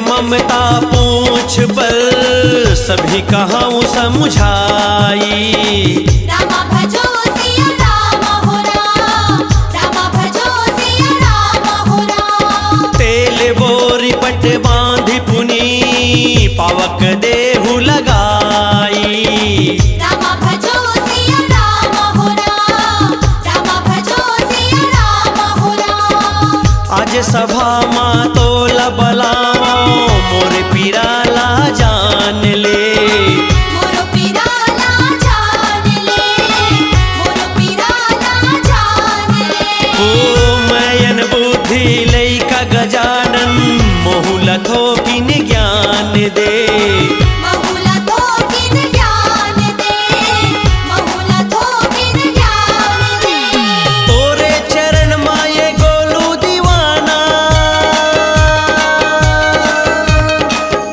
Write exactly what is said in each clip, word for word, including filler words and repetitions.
ममता पूछ बल सभी कहाऊं समुझाई। रामा भजो सिया राम हो राम, रामा भजो सिया राम हो राम। तेल बोरी पट बांधी पुनी पावक देहु लगाई। रामा भजो सिया राम हो राम, रामा भजो सिया राम हो राम। आज सभा मा तोला बलावं मोर पीरा ला जान ले। मोर पीरा ला जान ले, मोर पीरा ला जान ले। ओ मयन बुद्धि लइका गजानन मोहु ला थोकिन ज्ञान दे। मोहु ला थोकिन ज्ञान दे, मोहु ला थोकिन ज्ञान दे। तोरे चरण मा ये गोलू दीवाना,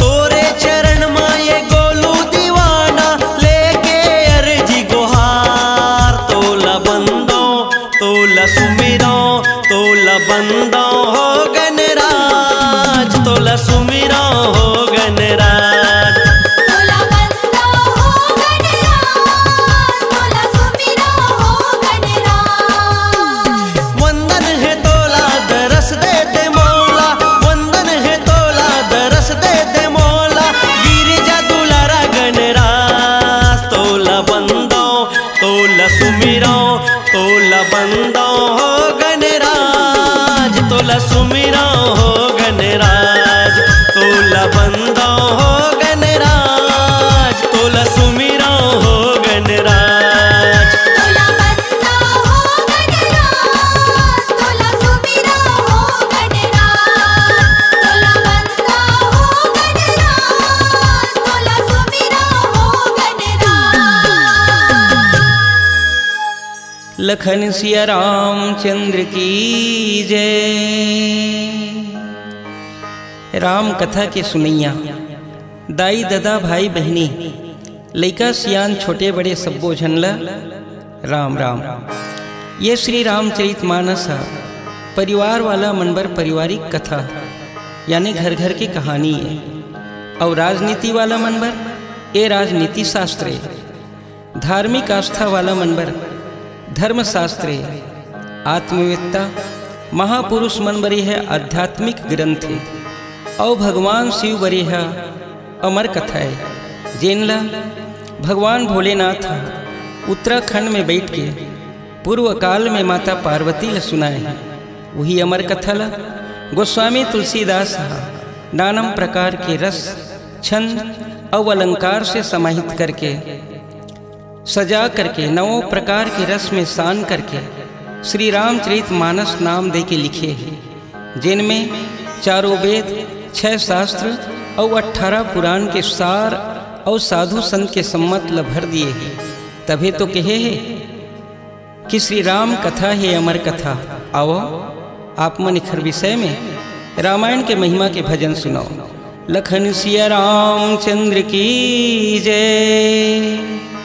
तोरे चरण मा ये गोलू दीवाना, लेके अर्जी गोहार तोला बंदों तोला सुमिरौं, तोला बंदौं हो गनराज, तोला सुमिरौं हो गनराज। तोला बंदौं हो गनराज, तोला सुमिरौं हो गनराज। वंदन हे तोला दरस दे दे मौला, वंदन हे तोला दरस दे दे मौला, गिरिजा दुलारा गनराज, तोला बंदौं तोला सुमिरौं, तोला बंदौं हो गनराज, तोला सुमिरौं हो गनराज, तोला बंदौं हो गनराज, तोला सुमिरौं हो गनराज। तोला बंदौं हो गनराज, तोला सुमिरौं हो गनराज, तोला बंदौं हो गनराज, तोला सुमिरौं हो गनराज। लखन सिया रामचंद्र की जय। राम कथा के सुनैया, दाई ददा भाई बहिनी, लइका सियान छोटे बड़े सब्बो झन ल राम राम। ये श्री रामचरित मानस ह परिवार वाला मन बर पारिवारिक कथा यानी घर घर के कहानी ए, अउ राजनीति वाला मन बर ए राजनीति शास्त्र ए। धार्मिक आस्था वाला मन बर धर्मशास्त्र ए, आत्मवेत्ता महापुरुष मन बर ए आध्यात्मिक ग्रंथ ए, अउ भगवान शिव बर ए अमर कथा ए, जेन ल भगवान भोलेनाथ ह उत्तराखंड में बैठ के पूर्व काल में माता पार्वती ल सुनाए हे। वही अमर कथा ल गोस्वामी तुलसीदास ह नानम प्रकार के रस, छंद अउ अलंकार से समाहित करके, सजा करके, नौ प्रकार के रस में सान करके श्री रामचरित मानस नाम दे के लिखे हे, जेन में चारों वेद, छह शास्त्र अउ अट्ठारह पुराण के सार अउ साधु संत के सम्मत ल भर दिए हे। तभे तो कहे हे कि श्री राम कथा हे अमर कथा। आवो, आप मन एखर विषय में रामायण के महिमा के भजन सुनव। लखन सिया रामचंद्र की जय।